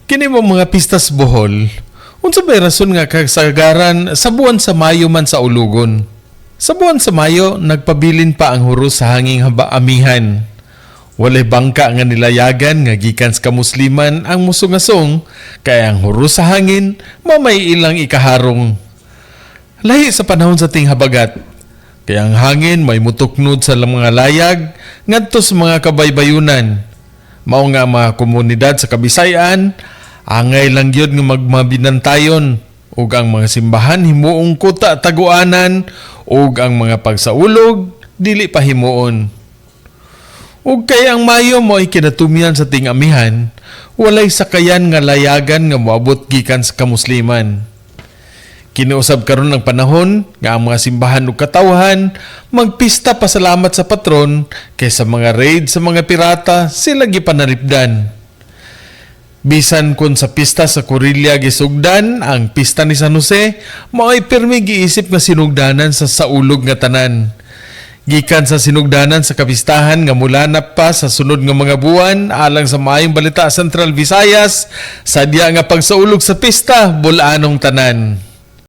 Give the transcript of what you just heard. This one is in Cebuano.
Kini mo mga pistas Bohol, unsa may rason nga kasagaran sa buwan sa Mayo man saulugon? Sa buwan sa Mayo, nagpabilin pa ang huros sa hanging haba amihan. Walay bangka nga nilayagan nga gikan sa kamusliman ang musungasong, kay ang huros sa hangin mamay ilang ikaharong. Lahi sa panahon sa tinghabagat, kay ang hangin may mutuknod sa mga layag ngadto sa mga kabaybayunan. Mao nga ang mga komunidad sa Kabisayan angay lang gyud nga magmabinantayon ug ang mga simbahan himuong kuta taguanan ug ang mga pagsaulog dili pa himuon. Ug kay ang Mayo mo'y kinatumyan sa tingamihan, walay sakayan nga layagan nga moabot gikan sa kamusliman. Kiniusab karon ang panahon nga ang mga simbahan ug katawhan magpista pasalamat sa patron kay sa mga raid sa mga pirata sila gipanalipdan. Bisan kun sa pista sa Korilya gisugdan, ang pista ni San Jose mao'y pirmi giisip nga sinugdanan sa saulog nga tanan. Gikan sa sinugdanan sa kapistahan nga mulanap pa sa sunod nga mga buwan alang sa maayong balita, Central Visayas, sadya nga pagsaulog sa pista bulanong tanan.